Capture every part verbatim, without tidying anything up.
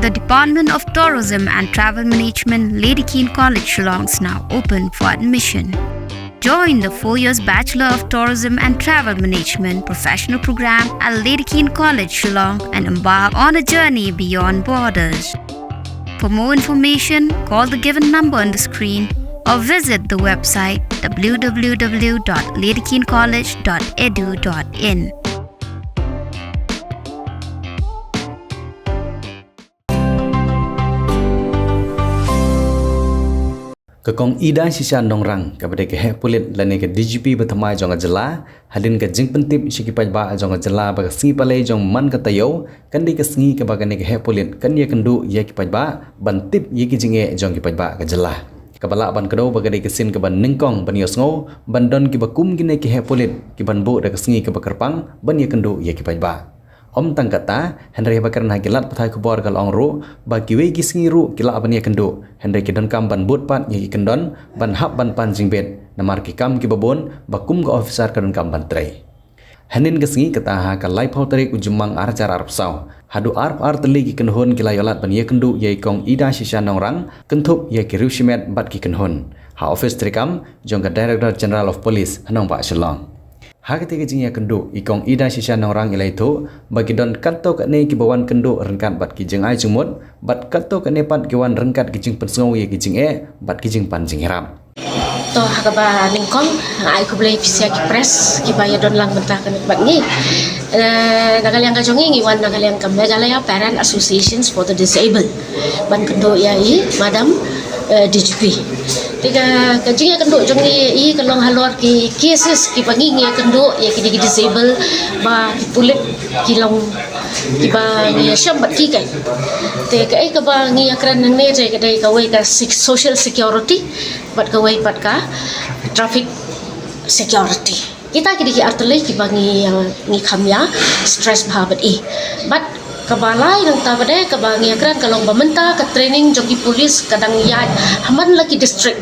The Department of Tourism and Travel Management, Lady Keane College, Shillong, is now open for admission. Join the four years Bachelor of Tourism and Travel Management professional program at Lady Keane College, Shillong, and embark on a journey beyond borders. For more information, call the given number on the screen or visit the website w w w dot lady keane college dot e d u dot in. Ka Kong Ida Shisha Nongrang, kaba dei ka heh pulit lane ka D G P ba thymmai jong ka jylla, hadien ka jingpyntip sha ki paidbah jong ka jylla ba ka sngi Palei jong man ka taïew kan dei ka sngi kaba kane ka heh pulit kan ïakynduh ïa ki paidbah ban tip ïa ki jingeh jong ki paidbah ka jylla. Kaba lah ban kdew ba ka dei ka sien kaba nyngkong ban ïohsngew ban don kiba kum kine ki heh pulit kiban buh da ka sngi kaba kyrpang ban ïakynduh ïa ki paidbah. Ym tang katta, hynrei haba kren ha ki lad pathai khubor ka la ong ruh ba kiwei ki sngi ruh ki lah ban ïakynduh, hynrei ki donkam ban bud pat ïa ki kyndon ban hap ban pan jingbit namar ki kam kiba bun ba kum ka officer ka donkam ban trei. Hynnin ka sngi, kata ha ka laiphew tarik u Jymmang ar hajar arphew saw, haduh arphew ar tylli ki kynhun ki la ïoh lad ban ïakynduh ïa i Kong Ida Shisha Nongrang kynthup ïa ki riewshimet bad ki kynhun ha ophis treikam jong ka Director General of Police ha nongbah Shillong. Ha katei ka jingïakynduh, i Kong Ida Shisha Nongrang i la ïathuh ba ki don katto katne kiba wan kynduh ryngkat bad ki jingai jingmut bad katto katne pat ki wan ryngkat ki jingpynsngew ïa ki jingeh bad ki jingpan jingïarap. To, ha kaba nyngkong, nga ai khublei phi ïa ki press kiba ïadon lang mynta kane bad ngi. Eh, na ka liang ka jong ngi, ngi wan na ka liang ka Meghalaya Parent Associations for the Disabled ban kynduh ïa i Madam, eh, D G P. Te ka, ka jingïakynduh jong ngi ïa i ka long halor ki cases kiba ngi, ngi ïakynduh ïa ki, ki disabled ba ki pulit ki long kiba ngi ïashem bad ki, kan. Te kaei kaba ngi ïakren nangne te ka dei kawei ka sec-, social security bad kawei pat ka traffic security. Kita ki dei ki ar tylli kiba ngi, uh, ngi kham ïa stress bha bad i. Bad kaba lai nangta pat de kaba ngi ïakren ka long ba mynta ka training jong ki police ka dang ïaid ha man la ki district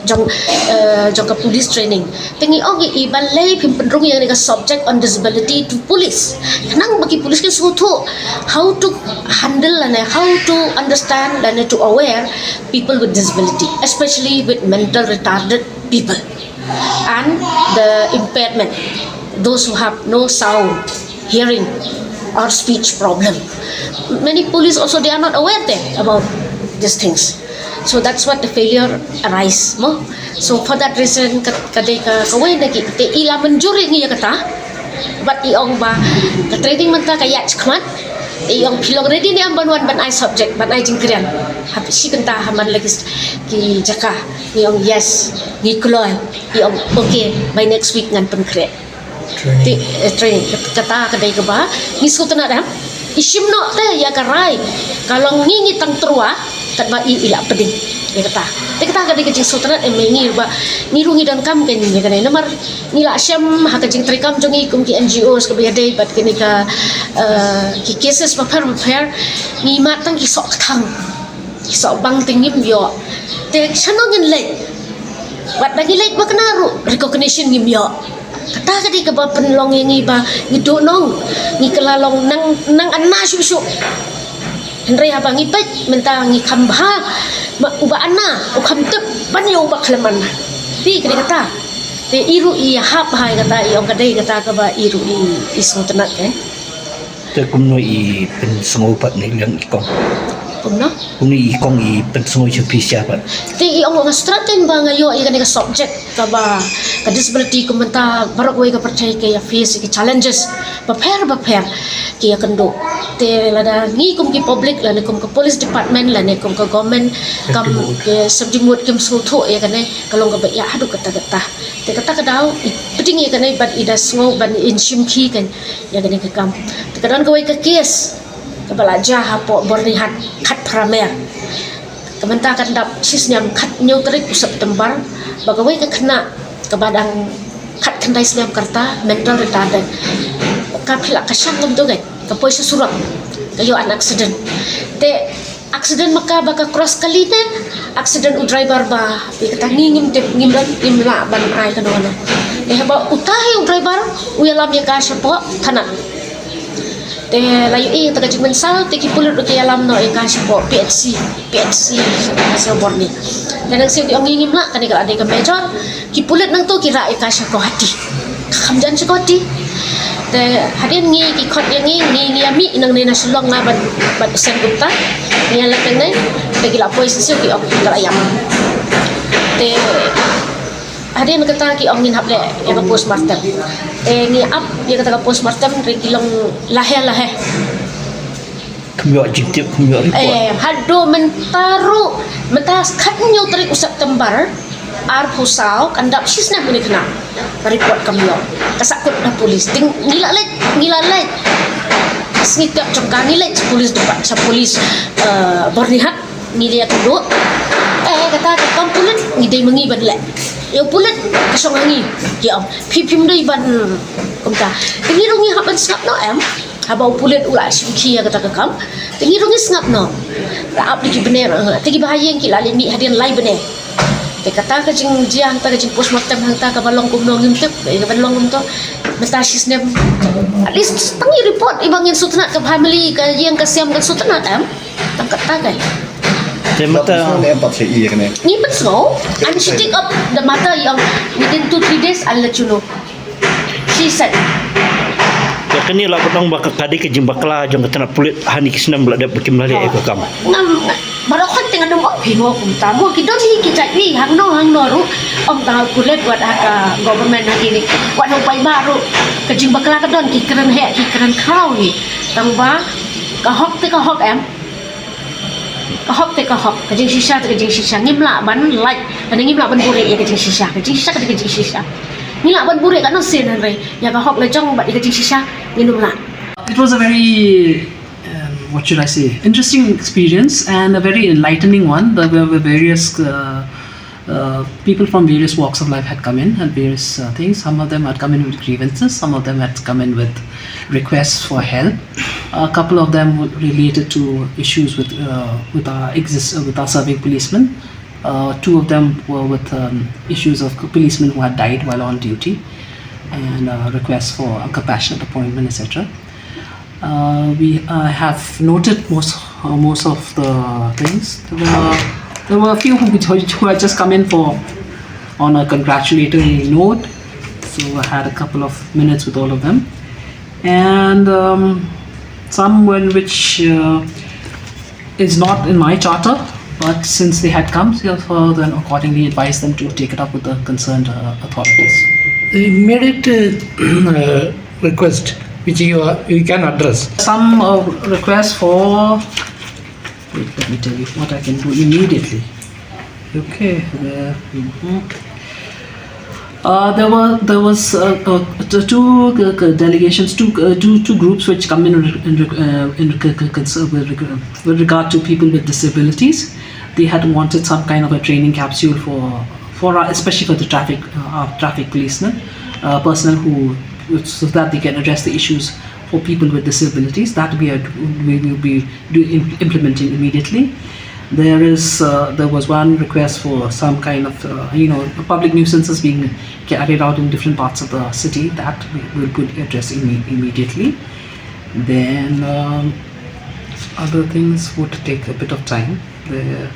jong, uh, jong ka police training. Te ngi ong ïa i balei phim pynrung ïa kane ka subject on disability to police. Khnang ba ki police kin sngewthuh how to handle lane how to understand lane to aware people with disability, especially with mental retarded people and the impairment, those who have no sound, hearing or speech problem. Many police also, they are not aware there about these things. So that's what the failure arise mo. So for that reason, ka, ka dei ka, kawei na ki, te i la mynjur ïa ngi ïa kata. Bad i ong ba ka training mynta ka ïaid shakhmat. I ong phi long ready ne em ban wan ban ai subject, ban ai jingkren? Hap shi kynta ha man la ki, ki jaka. Ngi ong yes, ngi kloi. I ong okay, by next week ngan pynkhreh. Training. Te, eh, training. Kat-, kata ka dei kaba ngi sngewtynnat, em. I shim noh te ïa ka rai ka long ngi, ngi tang tyrwa katba i, i la pdeng ïa kata. Te kata ka dei ka jingsngewtynnat, em, ngi ruh ba ngi ruh ngi donkam kane, ïa kane namar ngi la shem ha ka jingtreikam jong ngi kum ki N G Os kaba ïadei bad kane ka, eh, ki cases bapher bapher, ngi mad tang ki soh kthang, ki soh bang te ngim ïoh. Te shano ngin leit? Wat da ngi leit ba kane ruh recognition ngim ïoh. Kata ka dei kaba pynlong ïa ngi ba ngi duhnong, ngi kylla long nang, nang ana shuh shuh. Hynrei haba ngi peit mynta ngi kham bha, ba uba ana u kham tip ban ïa uba khlem ana. Te ka dei kata. Te i ruh i hap bha ïa kata, i ong ka dei kata kaba i ruh i, i sngewtynnat, eh. Te kumno i pynsngew pat na liang i kong? Kumno? Kumno i kong i pynsngew sha phi sha pat? Te i ong nga strat, kan, ba nga ïoh ïa kane ka subject kaba ka disability kum mynta baroh kawei ka pyrthei ka ïa face ïa ki challenges bapher bapher ki ïakynduh. Te lada ngi kum ki public lane kum ka police department lane kum ka government kam, eh, sep jingmut kim sngewthuh ïa kane ka long kaba ïa haduh katta katta. Te kata ka daw i pdeng ïa kane bad i da sngew ban in shim khie, kan, ïa kane ka kam. Te ka don kawei ka case kaba la jia hapoh Byrnihat, Khatphra Mer. Ka mynta kan dap shi snem, khathynñiew tarik u September, ba kawei ka khynnah kaba dang khatkhyndai snem ka rta, mental retarded, ka phi lah ka shang kumto, kan, ka poi sha surok, ka ïoh an accident. Te accident ma ka ba ka cross kali te, accident u driver ba, ïa kata ngi ngim tip, ngim lah, ngim lah ban ai kano kano. Te haba uta hi u driver u ïalam ïa ka shapoh thana. Te la ïohi ïa kata ka jingmynsaw, te ki pulit ruh ki ïalam noh ïa ka shapoh P H C, P H C shapoh Byrni. Te nang siew ki ong ngi ngim lah, kane ka la dei ka major. Ki pulit nangto ki rah ïa ka sha Guwahati. Ka kham jan sha Guwahati. Te hadien ngi ki khot ïa ngi, ngi ngi ïa mih nangne na Shillong nga bad, bad Sen Gupta. Ngi ïa leit nangne, te ki la poi shisha ki ong ka la ïap. Te hadien kata ki ong ngin hap leh ïa ka postmortem. Te ngi ap ïa kata ka postmortem, hynrei ki long laheh laheh. Kham ïoh jingtip, kham ïoh report. Eh, haduh mynta ruh, mynta khathynñiew tarik u September, arphew saw, kan dap shisnem une u khynnah. Ka report kam ïoh. Ka sahkut da police. Te ngi la leit, ngi la leit. Sngi tep jong ka ngi leit sha police department, sha police, eh, Byrnihat. Ngi leit ïakynduh. Eh, kata ka kam pulit, ngi dei ma ngi ban leh. Ïa u pulit ka shong ha ngi. Ki ong, phi phim dei ban kumta. Te ngi ruh ngi hap ban sngap noh em. Haba u pulit u la shu khie ïa kata ka kam. Te ngi ruh ngi sngap noh. La ap da ki bneng, te kiba ha ïing ki la leit mih hadien lai bneng. Te kata ka jingjia hangta, ka jingpostmortem hangta kaba long kumno ngim tip, eh, kaba long kumto. Mynta shisnem. At least tang ïa report, iba ngin sngewtynnat, ka family, ka ïing ka sem kan sngewtynnat em. Tang kata kai. Te mynta, ngi pynsngew, and she take up the matter, ïa, within two three days I'll let you know, she said. Te kane la ka dang ba ka, ka dei ka jingbakla jong ka tnat pulit ha kine ki snem ba la dep ba kim lah leh ïa ka kam. Ngam, baroh khoit te ngan ong, oh, phi mo kumta mo, ki don hi ki jait hi hangno hangno ruh. Ym tang ha pulit, wat ha ka government ha kine, wat ha u paidbah ruh. Ka jingbakla ka don, ki kren heh ki kren khraw hi. Tang ba ka hok te ka hok em. Ka hok te ka hok, ka jingshisha te ka jingshisha. Ngim lah ban lait, lane ngim lah ban buhrieh ïa ka jingshisha. Ka jingshisha ka dei ka jingshisha. Ngi lah ban buhrieh katno sien hynrei ïa ka hok la jong bad ïa ka jingshisha ngin ym lah. It was a very, um, what should I say, interesting experience and a very enlightening one. There were various, uh, uh, people from various walks of life had come in and various, uh, things. Some of them had come in with grievances, some of them had come in with requests for help. A couple of them were related to issues with, uh, with our exist-, uh, with our serving policemen. Uh, two of them were with, um, issues of policemen who had died while on duty, and, uh, requests for a compassionate appointment, et cetera. Uh, we, uh, have noted most, uh, most of the things. There were, there were a few who, who had just come in for, on a congratulatory note. So I had a couple of minutes with all of them. And, um, some when which, uh, is not in my charter, but since they had come, so then accordingly advised them to take it up with the concerned, uh, authorities. The immediate, uh, uh, request which you are, you can address. Some, uh, request for, wait, let me tell you what I can do immediately. Okay, there, mhm. Uh, there were, there was, uh, uh, t-, two, uh, uh, delegations, two, uh, two, two groups which come in, in, uh, in, uh, uh, concern with reg-, with regard to people with disabilities. They had wanted some kind of a training capsule for, for our, especially for the traffic, uh, our traffic policemen, uh, personnel who, so that they can address the issues for people with disabilities. That we are, we will be do, im-, implementing immediately. There is, uh, there was one request for some kind of, uh, you know, public nuisances being carried out in different parts of the city. That we will put, address imme-, immediately. Then, um, other things would take a bit of time. There,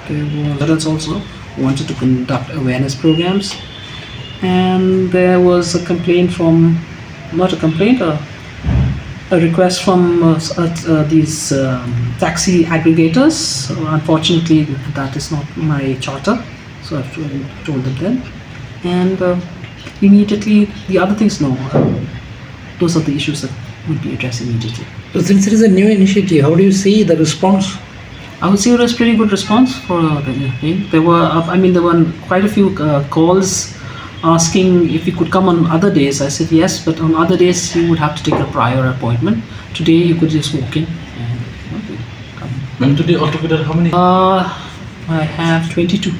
there was, others also wanted to conduct awareness programs. And there was a complaint from, not a complaint, a, a request from, uh, s-, uh, uh, these, um, taxi aggregators. So unfortunately, that is not my charter. So I've told, told them then. And, uh, immediately, the other things, no. Uh, those are the issues that would be addressed immediately. So since it is a new initiative, how do you see the response? I would say it was pretty good response for the thing. There were, uh, I mean, there were quite a few, uh, calls asking if we could come on other days. I said yes, but on other days you would have to take a prior appointment. Today you could just walk in and, you know, come. Ma'am, today altogether how many? Uh, I have twenty-two.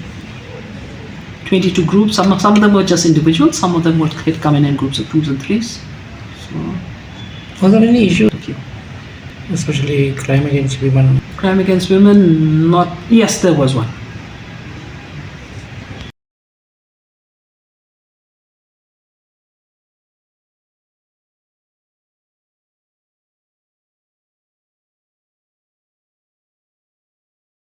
Twenty-two groups. Some, some of them were just individuals. Some of them would, had come in in groups of twos and threes. So, was there any issue? Thank you. Especially crime against women? Crime against women, not, yes, there was one.